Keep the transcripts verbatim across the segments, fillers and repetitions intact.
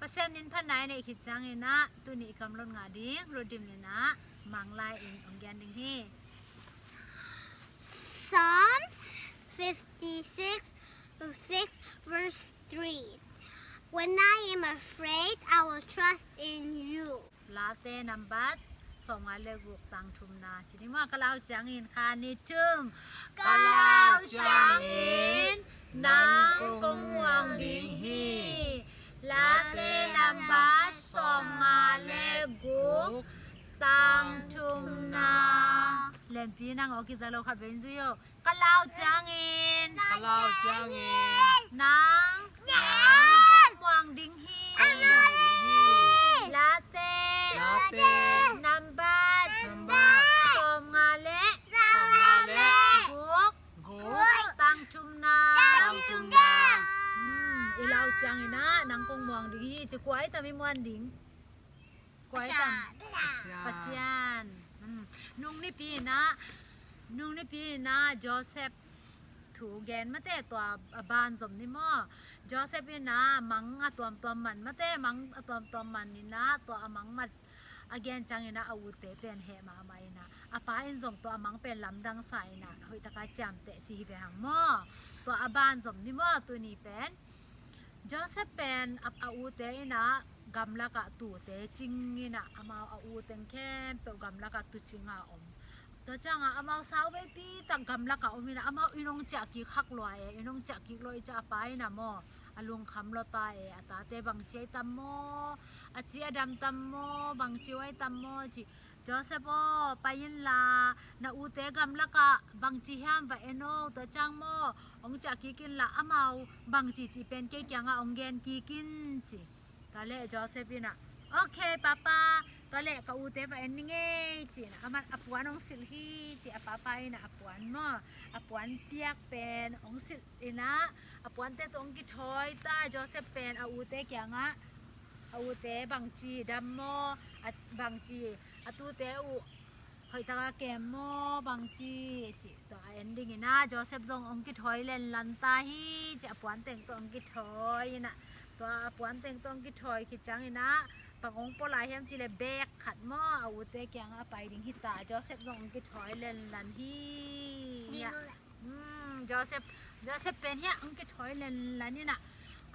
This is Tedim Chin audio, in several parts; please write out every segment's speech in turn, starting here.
Pasian min phat nai neih khit ciangin ah tuni i kam lot ngah ding Rudim in ah Mang lai in hong gen ding hi. Psalms fifty-six, six, verse three. When I am afraid, I will trust in you. Late nambat sawmnga le guk, tang thumna. Ci ni maw, ka lau ciangin, khat, nih, thum. Ka lau ciangin nang kong muang ding hi. Late nambat sawmnga le guk, tang thumna. Lenpi, nang aw kiza lo khat vei in zui aw. Ka lau ciangin. Ka lau ciangin. Nang. Nang. Kong muang ding hi. Kong muang ding hi. Late. Late. Nambat. Nambat. Sawmnga le. Sawmnga le. Guk. Guk. Tang thumna. Tang thumna. Hmm, i lau ciangin ah nang kong muang ding hi. Ci, kua i tam i muan ding? Kua i tam? Pasian. Pasian. Hmm. Nung nipi in ah, nung nipi in ah Joseph thu gen mate, tua a ban zom ni maw. Joseph in ah mang a tuamtuam man mate, mang a tuamtuam man in ah tua a mang mat a gen ciangin ah a ute pen heh mahmah in ah, a pa in zong tua a mang pen lamdang sa in ah hoih taka ciamteh ci hi ve hang maw. Tua a ban zom ni maw, tuni pen. Joseph pen a, a ute in ah gamlakah tute cing in ah, amau a u teng khempeuh gamlakah tucing a om. Tua ciangah amau sauveipi tak gamlakah om in ah, amau inn hong ciah kik hak lua e, inn hong ciah kik lua i ciah a pa in ah maw, a lungkham lua ta e, a tate bangci a i tam maw, a ci a dam tam maw, bangci a i tam maw ci. Joseph aw, pai inla, na ute gamlakah bangci hiam va en aw, tua ciang maw, hong ciah kik inla, amau bangci cih pen kei kiangah hong gen kik in ci. Tua leh Joseph in ah, ok papa, tua leh ka ute va en ning ei ci in ah, aman a puan hong silh hi ci. A papa in ah a puan maw, a puan piak pen hong silh in ah, a puante tawh hong kithawi ta. Joseph pen a ute kiangah, a ute bangci dam maw, a bangci a tute uh hoih taka kem maw, bangci cih tua a en ding in ah, Joseph zong hong kithawi lenlan ta hi ci. A puan teng tawh hong kithawi in ah, tua a puan teng tawh hong kithawi khit ciangin ah, bang hong pua lai hiam cih leh bag khat maw, a ute kiangah a pai ding hi ta. Joseph zong hong kithawi lenlan hi. Hmm, Joseph, Joseph pen hiah hong kithawi lenlan in ah,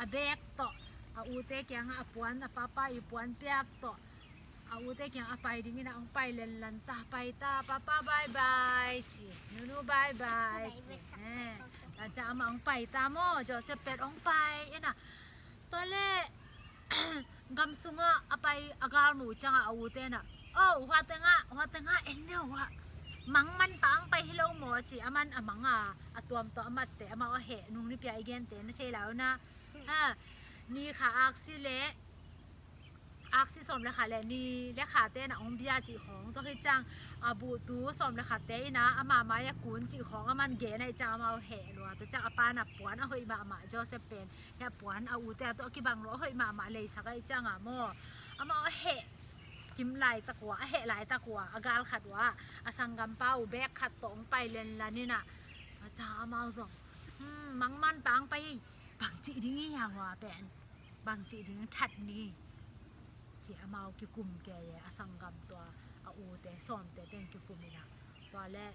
a bag tawh, a ute kiangah a puan, a papa i puan piak tawh, a ute kiangah a pai ding in ah hong pai lenlan ta, pai ta, papa bye bye ci, nunu bye bye ci. Eh, tua ciang amah hong pai ta maw, Joseph pen hong pai in ah. Tua leh gam sungah a pai a galmu ciangah a ute in ah, oh, hua tengah, hua tengah en ni aw, hua mang man pah hong pai hi lo maw ci. Aman a mang a, a tuam tawh a matte, amau a heh, nung nipi a i gente na thei lai uh na. Ha, ni kha aksi le, aksi sawm le khat le ni le khatte in ah hong bia cih khawng, tua khit ciang a buhtu sawm le khatte in ah amah mai a kun cih khawng aman gen ahih ciang amau heh lua. Tua ciang a pa in ah puan a hoih mahmah, Joseph pen hiah puan a ute a tawh kibang lo a hoih mahmah leisak ahih ciangah maw, Amau a heh kim laitak uh ah, a heh laitak uh ah, a gal khat uh ah a sanggampa uh bek khat tawh hong pai lenlan in ah, a ca amau zong, hmm, mangman pang pai hi. Bang cih ding hi hia hua pen? Bang cih ding, that ni ci amau kikum kei e, a sanggam tua a ute sawmte pen kikum in ah, tua le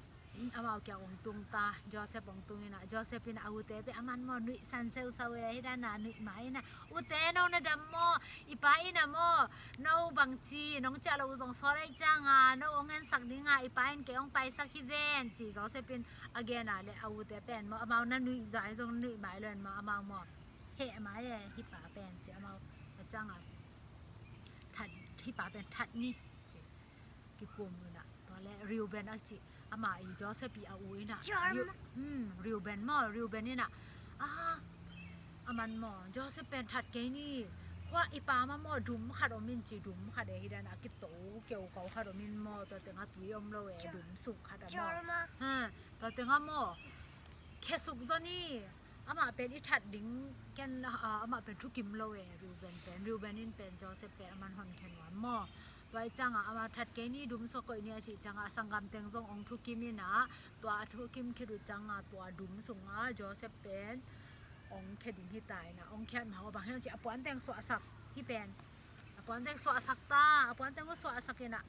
amau kiang hong tung ta, Joseph hong tung in ah, Joseph in ah a ute pen a man maw nuihsan seusau e, hi dan a nuih ma in ah, ute no na dam maw, i pa in ah maw, no bang ci, nong ciah lo uh zong sawt ahih ciang a, no hong ensak ding a, i pa in kei hong paisak hi ven ci Joseph in a gen a le a ute pen maw, amau na nuih zai zong nuih mai lo in maw, amau maw heh mai e, hih pa pen ci amau a ciang a, that, hih pa pen that ni ci kikum in ah, tua le Reuben a ci, amah i Joseph i a u in ah, Reu-, hmm, Reuben maw, Reuben in ah, ah, a man maw, Joseph pen that kei ni. Hua i pa mah maw dum khat om in ci, dum khat e, hi dan a kito keukau khat om in maw, tua teng ah tui om lo e, dum suk khat ah maw. Ha, tua teng ah maw khesuk zaw ni. Amah pen i that ding ken, ah, amah pen thukim lo e, Reuben pen. Reuben in pen Joseph pen a man honkhia nuam maw. Tua ahih ciang a amah that kei ni, dum suk koih ni a cih ciang a, a sanggam teng zong hong thukim in ah, tua a thukim khit uh ciang a, tua dum sung ah Joseph pen hong khia ding hi ta in ah, hong khiat ma, bang hiam cih a puan teng suahsak, hih pen a puan teng suahsak ta, a puan teng uh suahsak in ah,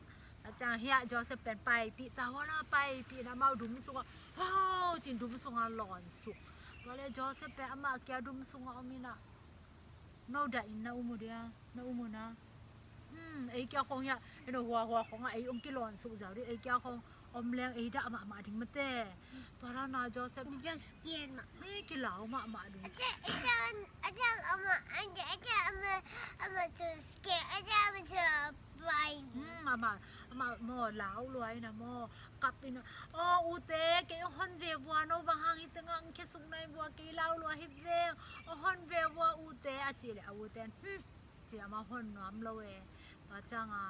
a ciang hiah Joseph pen paipih ta, hua la paipih in ah, amau dum sung ah, wow, ci in dum sung ah lawn suk. Tua le Joseph pen amah kia dum sung ah om in ah, no dah in na um uh dia, na um uh na. Hmm, ei kia khong hiah, ei no hua hua khong ah ei hong kilawn suk ziau dih, ei kia khong om leng ei dah mahmah ding mate. Tua dan a Joseph, just kian mah, ei kilau mahmah ding. Aja, aja, aja, ama, aja, aja, ama, ama tu scared, aja, ama tu bai. Hmm, ama, ama maw lau lua in ah maw kap in ah, aw ute, kei hong hon ve vua, no bang hang hih teng ah hong khesuk nai vua, kei lau lua hi veng, hong hon ve vua ute a cih le a ute in, hmm, ci amau hon nuam lo e. Tua ciang a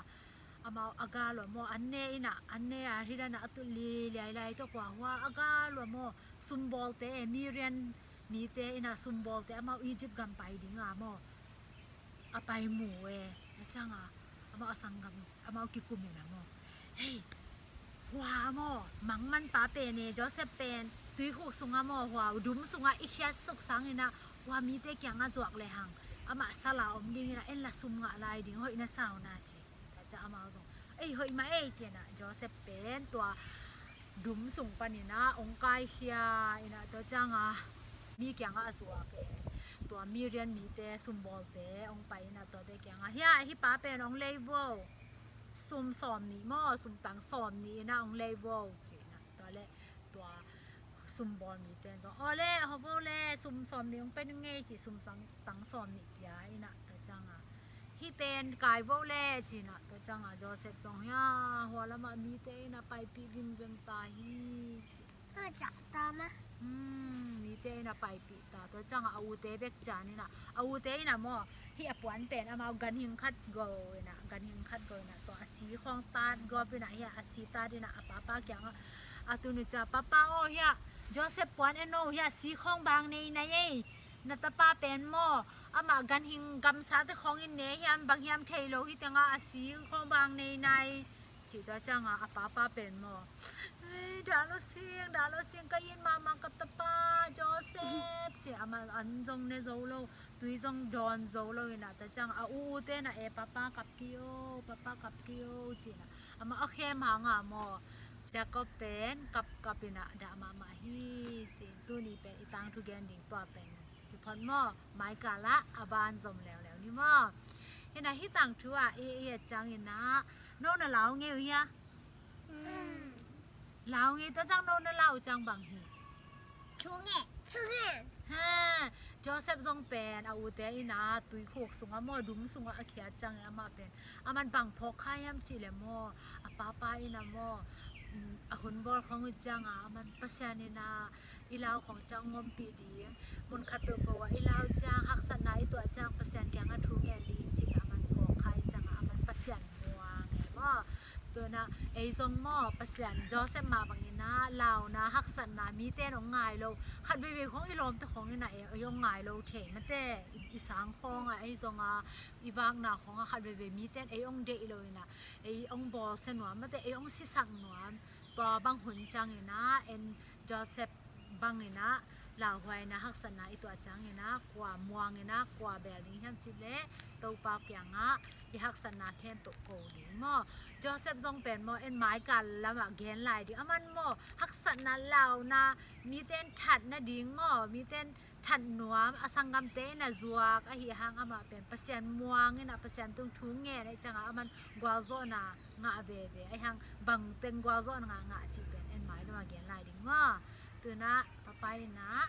amau a gal uh maw an ne in ah, an ne a hi dan a a tut li liailai tawh kua hua a gal uh maw sumbawlte e, Midian mite in ah sumbawlte amau Egypt gam pai ding a maw a pai mu e. A ciang a amau a sanggam, amau kikum in ah maw, hei, hua maw mangman pa pen e, Joseph pen tuikhuk sung ah maw, hua dum sung ah i khiat suk sang in ah, hua mite kiang ah zuak le hang amah sal a om ding in ah, en la sum ngah lai ding, hoih na sau na ci. Tua ciang amau zong, ei, hoih mah ei ci in ah, Joseph pen tua dum sung pan in ah hong kaikhia in ah, tua ciang a mi kiang ah a zuak e. Tua Midian mite sumbawlte hong pai in ah, tuate kiang ah, hiah hih pa pen hong lei vo, sum sawm nih maw, sum tang sawm nih in ah hong lei vo ci in ah, tua le tua sumbawl mite in zong, aw le, aw vo le, sum sawm nih hong pia ning ei ci, sum tang sawm nih pia in ah, tua ciang a, hih pen kai vo le ci in ah, tua ciang a Joseph zong, hiah hua lam ah mite in ah paipih vingveng ta hi ci. Hmm, mite in ah paipih ta. Tua ciang a a ute bek cian in ah, a ute in ah maw, hih a puan pen amau ganhing khat go in ah, ganhing khat go in ah, tua a si khawng tat gawp in ah, hiah a si tat in ah a papa kiang ah a tun uh ciang, papa aw, hiah Joseph puan en o, hiah a si khawng bang nei nai ei, na tapa pen maw amah ganhing gamsate khawng in ne hiam, bang hiam thei lo, hih teng ah a si khawng bang nei nai. Ci tua ciang a a papa pen maw, ei, dah lo sing, dah lo sing, ka it mahmah ka tapa Joseph ci, amah an zong ne zo lo, tui zong dawn zo lo in ah, tua ciang a a u ute in ah, e papa kap kei o, papa kap kei o ci in ah, amah a khem hang a maw, Jacob pen kapkap in ah dah mahmah hi ci. Tuni pen i tangthu gen ding tua teng hi phot maw, mai kal ah a ban zom leuleu ni maw. Hi in ah hih tangthu ah i, i et ciang in ah, no na lau ngei uh hia? Lau ngei, tua ciang no na lau ciang bang hi? Thu ngen, thu ngen. Ha, Joseph zong pen a ute in ah tuikhuk sung ah maw, dum sung ah a khiat ciang in amah pen, a man bang phawk kha hiam cih le maw, a papa in ah maw, um, a hun bawl khawng uh ciang a, a man Pasian in ah i lau khawng ciang ompih ding, mun khat peuhpeuh ah i lau ciang, haksatna i tuah ciang Pasian kiang ah thu ngen ding ci in ah a man phawk kha uh ciang a, a man Pasian muang e maw. Tun Na, ei zong maw, Pasian Joseph mah bangin ah launa, haksatna mite in hong ngai lo. Khat veivei khawng i lawmte khawng in ah ei, ei hong ngai lo thei mate, i, i sang khawng ah, ei zong ah i vakna khawng ah khat veivei mite in ei hong deih lo in ah ei hong bawlsia nuam mate, ei hong sisak nuam. Tua bang hun ciangin ah en Joseph bangin ah lauhuaina, haksatna i tuah ciangin ah kua muangin ah kua bel ding hiam cih leh Topa kiangah i haksatna khempeuh ko ding maw? Joseph zong pen maw, en maikal lamah gen lai ding. Aman maw, haksatna, launa, mite in that nading maw, mite in that nuam, a sanggamte in a zuak, ahi hang amah pen Pasian muang in ah Pasian tung thu ngen ahih ciangah aman gualzawhna ngah veve. Ahi hang bangteng gualzawhna ngah, ngah cih pen en mai lamah gen lai ding maw? Tu in ah Papa in ah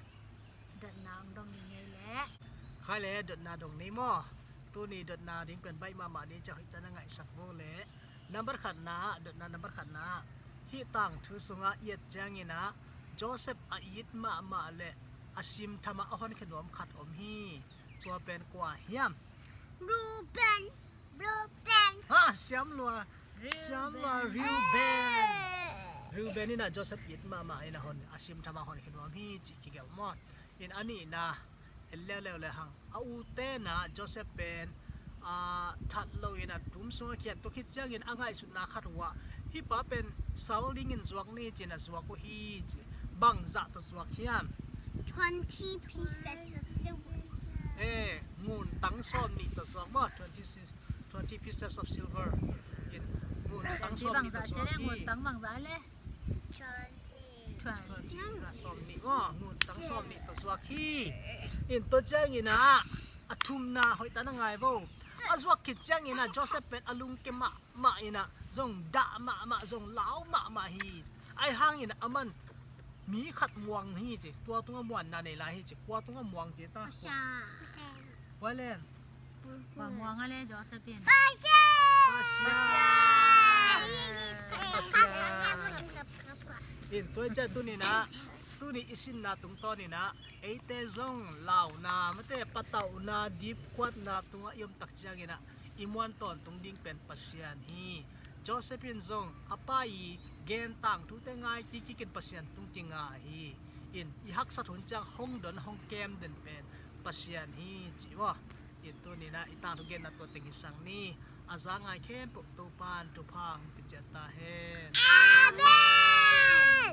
dotna hong dong ni ngei leh. Khai leh, dotna dong ni maw? Tuni dotna ding pen baih mahmah ding ciang hoihtak na ngaihsak vo leh. Nambat khatna, dotna nambat khatna, hih tangthu sungah i et ciangin ah Joseph a it mahmah leh a simtham ah a honkhia nuam khat om hi. Tua pen kua hiam? Reuben. Reuben. Ha, siam lua. Reuben. Siam lua, Reuben. Eh. Reuben in ah Joseph it mahmah in a hon, a simtham ah honkhia nuam hi cih kigelh maw? In a nihna, en leuleu le hang, a ute in ah Joseph pen, ah, that lo in ah tum sungah khiat tua khit ciangin a ngaihsutna khat uh ah, hih pa pen sal dingin zuak ni ci-in a zuak uh hi ci. Bangzah tawh zuak hiam? Twenty pieces of silver. Eh, ngun tang sawm nih tawh zuak maw? Twenty si-, twenty pieces of silver. In, ngun tang sawm nih tawh zuak hi. Ngun tang bangzah le? Twenty. Twenty. Sawm nih maw? Ngun tang sawm nih tawh zuak hi. In, tua ciangin ah a thumna hoihtak na ngai vo. A zuak khit ciangin ah Joseph pen a lungke mahmah in ah zong dah mahmah, zong lau mahmah hi. Ahi hangin ah aman mi khat muang hi ci. Tua tungah muanna nei lai hi ci. Kua tungah muang ci ta? Pasian. Walen. Kua muang a le Joseph in? Pasian. Pasian. Pasian. In, tua ciang tuni in ah, tuni i sinna tungtawn in ah eite zong launa, mate, patauhna, dipkuatna tungah i om tak ciangin ah i muan tawntung ding pen Pasian hi. Joseph in zong a pa i gen tangthute ngai kikik in Pasian tung kinga hi. In, i haksat hun ciang hong don, hong kem den pen Pasian hi ci maw? In, tuni in ah i tangthu genna tua teng hi sang ni. A za ngai khempeuh Topa'n thupha hong pia ciat ta hen. Amen.